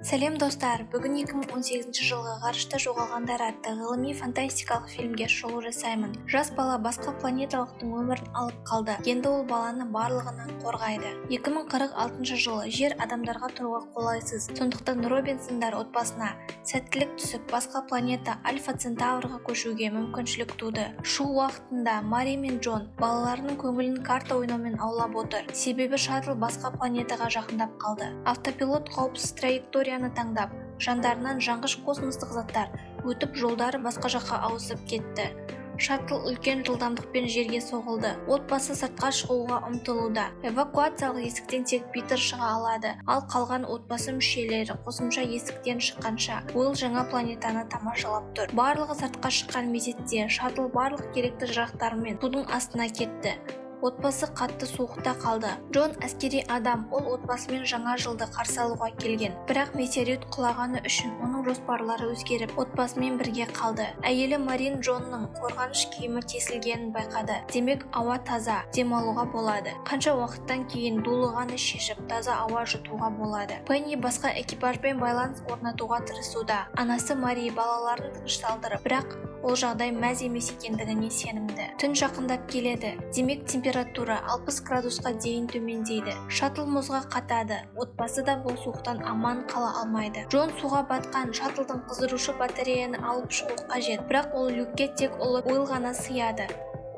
Сәлем, достар! Бүгін 2018 жылғы «Ғарышта жоғалғандар» атты ғылыми фантастикалық фильмге шолу жасаймын. Жас бала басқа планеталықтың өмірін алып қалды. Енді ол баланы барлығынан қорғайды. 2046 жылы Жер адамдарға тұруға қолайсыз. Сондықтан Робинсондар отбасына сәттілік түсіп, басқа планета Альфа Центаврға көшуге мүмкіншілік туды. Ұшу уақытында Мари мен Джон балаларының көңілін карта ойнаумен аулап отыр. Себебі шаттл басқа планетаға жақындап қалды. Автопилот қауіпсіз траекторияны таңдап, жандарынан жанғыш космостық заттар өтіп, жолдары басқа жаққа ауысып кетті. Шаттл үлкен жылдамдықпен жерге соғылды. Отбасы сыртқа шығуға ұмтылуда. Эвакуациялық есіктен тек Питер шыға алады, ал қалған отбасы мүшелері қосымша есіктен шыққанша, Уилл жаңа планетаны тамашалап тұр. Барлығы сыртқа шыққан мезетте шаттл барлық керекті жарақтарымен судың астына кетті. Отбасы қатты суықта қалды. Джон әскери адам, ол отбасымен жаңа жылды қарсы алуға келген. Бірақ метеорит құлағаны үшін оның жоспарлары өзгеріп, отбасымен бірге қалды. Әйелі Марин Джонның қорғаныш киімі тесілгенін байқады. Демек, ауа таза, демалуға болады. Қанша уақыттан кейін дулығаны шешіп, таза ауа жұтуға болады. Пенни басқа экипажбен байланыс орнатуға тырысуда. Анасы Мари балаларын тынышталдырып, бірақ ол жағдай мәз емес екендігіне сенімді. Түн жақындап келеді. Демек, температура 60 градусқа дейін төмендейді. Шаттл мұзға қатады. Отбасы да бұл суықтан аман қала алмайды. Джон суға батқан шаттлдың қыздырушы батареяны алып шығу қажет. Бірақ ол люкке тек ұлы Уилл ғана сыяды.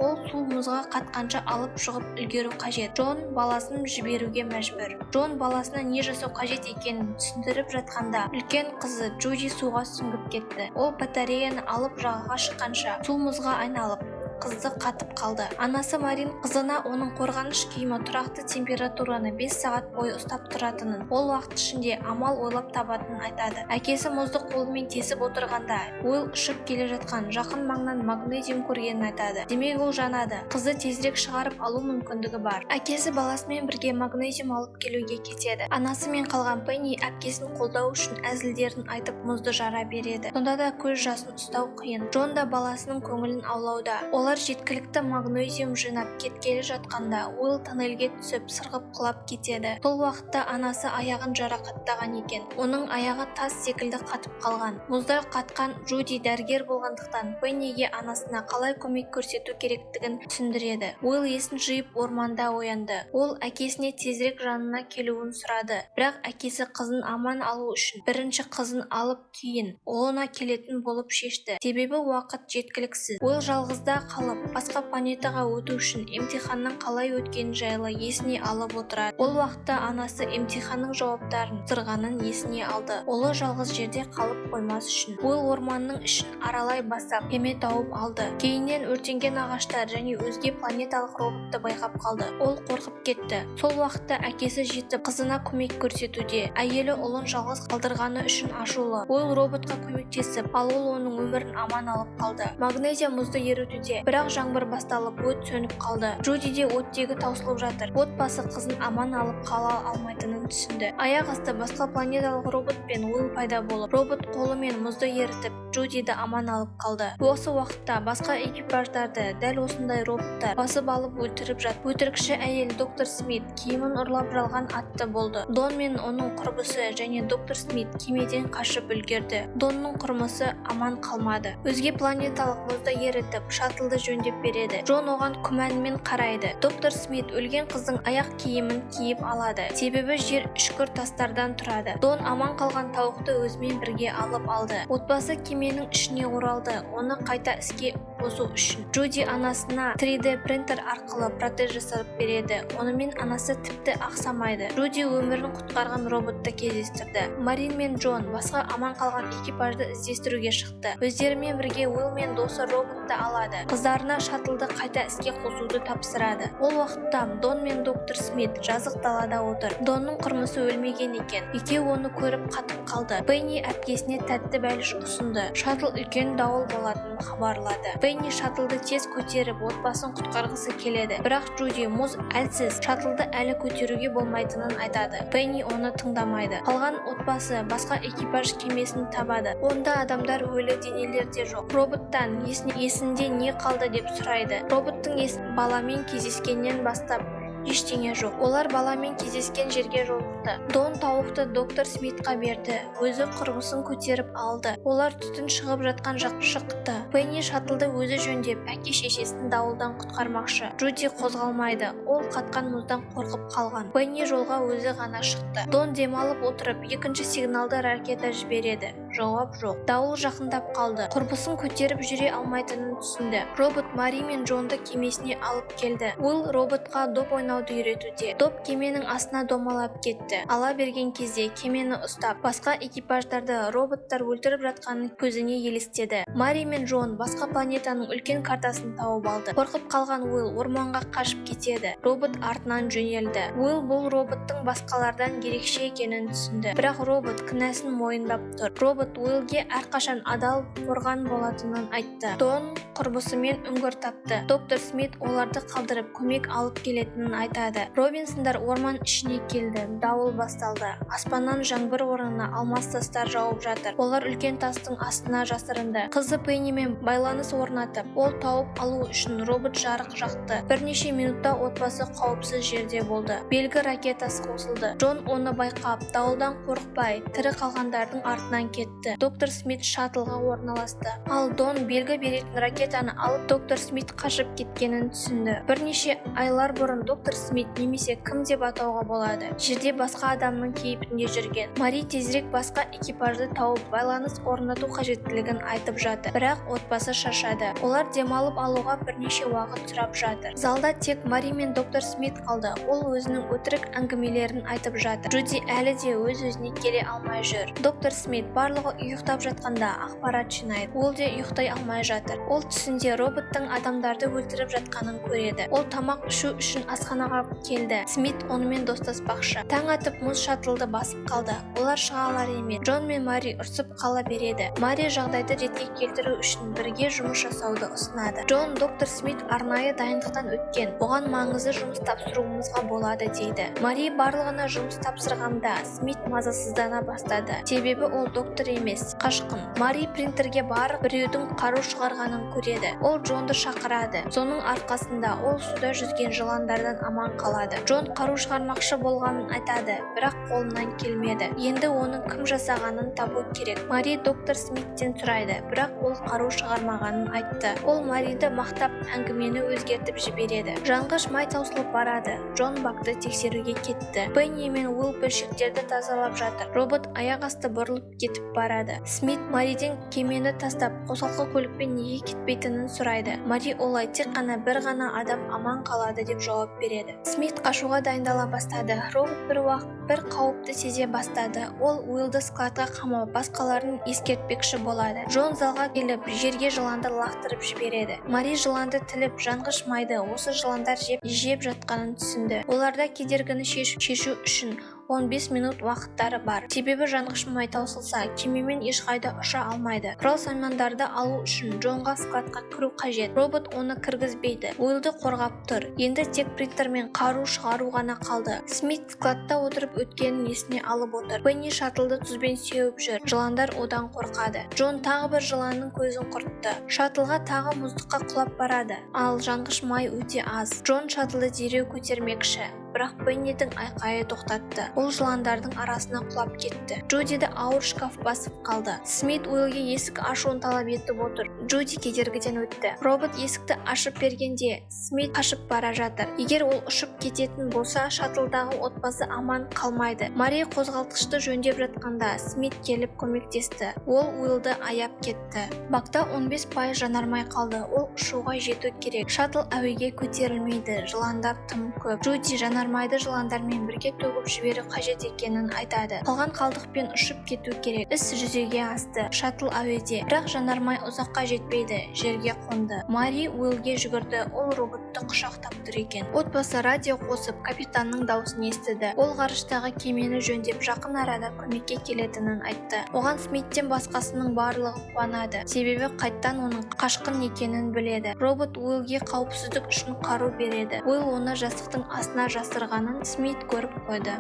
Ол су мұзға қатқанша алып шығып үлгеру қажет. Джон баласын жіберуге мәжбүр. Джон баласына не жасау қажет екенін түсіндіріп жатқанда, үлкен қызы Джуди суға сүңгіп кетті. Ол батареяны алып жағаға шыққанша, су мұзға айналып, қызды қатып қалды. Анасы Марин қызына оның қорғаныш киімі тұрақты температураны 5 сағат бойы ұстап тұратынын, ол уақыт ішінде амал ойлап табатынын айтады. Әкесі мұзды қолымен тесіп отырғанда, Уилл ұшып келе жатқан жақын маңнан магнезиум көргенін айтады. Демек, ол жанады. Қызды тезірек шығарып алу мүмкіндігі бар. Әкесі баласымен бірге магнезиум алып келуге кетеді. Анасымен қалған Пенни әпкесін қолдау үшін әзілдерін айтып, мұзды жара береді. Сонда да көз жасын ұстау қиын. Джон да баласының көңілін аулауда. Олар жеткілікті магнезиум жинап кеткелі жатқанда, Уилл тоннельге түсіп, сырғып құлап кетеді. Сол уақытта анасы аяғын жарақаттаған екен. Оның аяғы тас секілді қатып қалған. Мұздай қатқан Джуди дәрігер болғандықтан, Пенниге анасына қалай көмек көрсету керектігін түсіндіреді. Уилл есін жиып, орманда оянды. Ол әкесіне тезірек жанына келуін сұрады. Бірақ әкесі қызын аман алу үшін бірінші қызын алып, кейін ұлына келетін болып шешті. Себебі уақыт жеткіліксіз. Уилл жалғызда қалып, басқа планетаға өту үшін емтиханның қалай өткені жайлы есіне алып отырады. Ол уақытта анасы емтиханның жауаптарын тапсырғанын есіне алды. Ұлы жалғыз жерде қалып қоймас үшін. Уилл орманның ішін аралай бастап, кеме тауып алды. Кейіннен өртенген ағаштар және өзге планеталық роботты байқап қалды. Ол қорқып кетті. Сол уақытта әкесі жетіп, қызына көмек көрсетуде. Әйелі ұлын жалғыз қалдырғаны үшін ашулы. Уилл роботқа көмектесіп, ал ол оның өмірін аман алып қалды. Магнезия мұзды ерітуде, бірақ жаңбыр басталып, өрт сөніп қалды. Джудиде оттегі таусылып жатыр. Отбасы қызын аман алып қала алмайтынын түсінді. Аяқ асты басқа планеталық робот пен Уилл пайда болып, робот қолымен мұзды ерітіп, Джудиді аман алып қалды. Осы уақытта басқа экипаждарды дәл осындай роботтар басып алып, өлтіріп жатыр. Өтірікші әйел доктор Смит киімін ұрлап, жалған атты болды. Дон мен оның құрбысы және доктор Смит кемеден қашып үлгерді. Донның құрбысы аман қалмады. Өзге планеталық мұзды ерітіп, шаттлды жөндеп береді. Джон оған күмәнмен қарайды. Доктор Смит өлген қыздың аяқ киімін киіп алады. Себебі жер үшкір тастардан тұрады. Дон аман қалған тауықты өзімен бірге алып алды. Отбасы кеменің ішіне оралды, оны қайта іске қосу үшін. Джуди анасына 3D принтер арқылы протез жасап береді. Онымен анасы тіпті ақсамайды. Джуди өмірін құтқарған роботты кездестірді. Марин мен Джон басқа аман қалған экипажды іздестіруге шықты. Өздерімен бірге Уилл мен досы роботты алады. Қыздарына шаттлды қайта іске қосуды тапсырады. Ол уақытта Дон мен доктор Смит жазық далада отыр. Донның құрбысы өлмеген екен. Екеуі оны көріп, қатып қалды. Пенни әпкесіне тәтті бәліш ұсынды. Шаттл үлкен дауыл болатынын хабарлады. Пенни шаттлды тез көтеріп, отбасын құтқарғысы келеді. Бірақ Джуди мұз әлсіз, шаттлды әлі көтеруге болмайтынын айтады. Пенни оны тыңдамайды. Қалған отбасы басқа экипаж кемесін табады. Онда адамдар өлі, денелер де жоқ. Роботтан есінде не қалды деп сұрайды. Роботтың баламен кездескеннен бастап Ештеңе жоқ. Олар баламен кездескен жерге жолықты. Дон тауықты доктор Смитқа берді, өзі құрбысын көтеріп алды. Олар түтін шығып жатқан жаққа шықты. Пенни шаттлды өзі жөндеп, әке-шешесін дауылдан құтқармақшы. Джуди қозғалмайды, ол қатқан мұздан қорқып қалған. Пенни жолға өзі ғана шықты. Дон демалып отырып, екінші сигналды ракета жібереді. Жауап жоқ. Дауыл жақындап қалды. Құрбысын көтеріп жүре алмайтынын түсінді. Робот Мари мен Джонды кемесіне алып келді. Уилл роботқа доп ойнауды үйретуде. Доп кеменің астына домалап кетті. Ала берген кезде кемені ұстап, басқа экипаждарды роботтар өлтіріп жатқанын көзіне елестеді. Мари мен Джон басқа планетаның үлкен картасын тауып алды. Қорқып қалған Уилл орманға қашып кетеді. Робот артынан жөнелді. Уилл бұл роботтың басқалардан ерекше екенін түсінді. Бірақ робот кінәсін мойындап тұр. Робот Уиллге әрқашан адал қорған болатынын айтты. Дон құрбысымен үңгір тапты. Доктор Смит оларды қалдырып, көмек алып келетінін айтады. Робинсондар орман ішіне келді. Дауыл басталды. Аспаннан жаңбыр орнына алмас тастар жауып жатыр. Олар үлкен тастың астына жасырынды. Қызы Пеннимен байланыс орнатып, ол тауып алу үшін робот жарық жақты. Бірнеше минутта отбасы қауіпсіз жерде болды. Белгі ракетасы қосылды. Джон оны байқап, дауылдан қорықпай, тірі қалғандардың артынан кетті. Доктор Смит шаттлға орналасты. Ал Дон белгі беретін ракетаны алып, доктор Смит қашып кеткенін түсінді. Бірнеше айлар бұрын доктор Смит немесе кім деп атауға болады, жерде басқа адамның кейпінде жүрген. Мари тезірек басқа экипажды тауып, байланыс орнату қажеттілігін айтып жатыр. Бірақ отбасы шаршады. Олар демалып алуға бірнеше уақыт сұрап жатыр. Залда тек Мари мен доктор Смит қалды. Ол өзінің өтірік әңгімелерін айтып жатыр. Джуди әлі де өз-өзіне келе алмай жүр. Доктор Смит барлығы ұйықтап жатқанда ақпарат жинайды. Ол де ұйықтай алмай жатыр. Ол түсінде роботтың адамдарды өлтіріп жатқанын көреді. Ол тамақ ішу үшін асханаға келді. Смит онымен достаспақшы. Таң атып, мұз шаттлды басып қалды. Олар шыға алар емес. Джон мен Мари ұрсып қала береді. Мари жағдайды ретке келтіру үшін бірге жұмыс жасауды ұсынады. Джон доктор Смит арнайы дайындықтан өткен, оған маңызды жұмыс тапсыруымызға болады дейді. Мари барлығына жұмыс тапсырғанда Смит мазасыздана бастады. Себебі ол доктор емес, қашқын. Мари принтерге барып, біреудің қару шығарғанын көреді. Ол Джонды шақырады. Соның арқасында ол суда жүзген жыландардан аман қалады. Джон қару шығармақшы болғанын айтады, бірақ қолынан келмеді. Енді оның кім жасағанын табу керек. Мари доктор Смиттен сұрайды, бірақ ол қару шығармағанын айтты. Ол Мариді мақтап, әңгімені өзгертіп жібереді. Жанғыш май таусылып барады. Джон бакты тексеруге кетті. Пенни мен Уилл бөлшектерді тазалап жатыр. Робот аяқ асты бұрылып кетіп барады. Смит Мариден кемені тастап, қосалқы көлікпен неге кетпейтінін сұрайды. Мари олай тек қана бір ғана адам аман қалады деп жауап береді. Смит қашуға дайындала бастады. Робот бір уақыт бір қауіпті сезе бастады. Ол Уиллді складқа қамап, басқаларын ескертпекші болады. Джон залға келіп, жерге жыланды лақтырып жібереді. Мари жыланды тіліп, жанғыш майды осы жыландар жеп жатқанын түсінді. Оларда кедергіні шешу үшін 15 минут уақыттары бар. Себебі жанғыш май таусылса, кемемен ешқайда ұша алмайды. Құрал-саймандарды алу үшін Джонға складқа кіру қажет. Робот оны кіргізбейді. Уиллді қорғап тұр. Енді тек принтермен қару шығару ғана қалды. Смит складта отырып, өткенін есіне алып отыр. Пенни шаттлды тұзбен сеуіп жүр. Жыландар одан қорқады. Джон тағы бір жыланның көзін құртты. Шаттлға тағы мұздыққа құлап барады. Ал жанғыш май өте аз. Джон шаттлды дереу көтермекші, бірақ Пеннидің айқайы тоқтатты. Ол жыландардың арасына құлап кетті. Джудиді ауыр шкаф басып қалды. Смит Уиллге есік ашуын талап етіп отыр. Джуди кедергіден өтті. Робот есікті ашып бергенде Смит қашып бара жатыр. Егер ол ұшып кететін болса, шаттлдағы отбасы аман қалмайды. Мари қозғалтқышты жөндеп жатқанда Смит келіп көмектесті. Ол Уиллді аяп кетті. Бакта 15% жанармай қалды. Ол ұшуға жету керек. Шаттл әуеге көтерілмейді. Жыландар тым көп. Джуди жанармайды жыландармен бірге төгіп жіберу қажет екенін айтады. Қалған қалдықпен ұшып кету керек. Іс жүзеге асты. Шаттл әуеде, бірақ жанармай ұзаққа жетпейді. Жерге қонды. Мари Уиллге жүгірді. Ол роботты құшақтап тұр екен. Отбасы радио қосып, капитанның даусын естіді. Ол ғарыштағы кемені жөндеп, жақын арада көмекке келетінін айтты. Оған Смиттен басқасының барлығы қуанады, себебі қайттан оның қашқын екенін біледі. Робот Уиллге қауіпсіздік үшін қару береді. Уилл оны жастықтың астына жасырғанын Смит көріп қойды.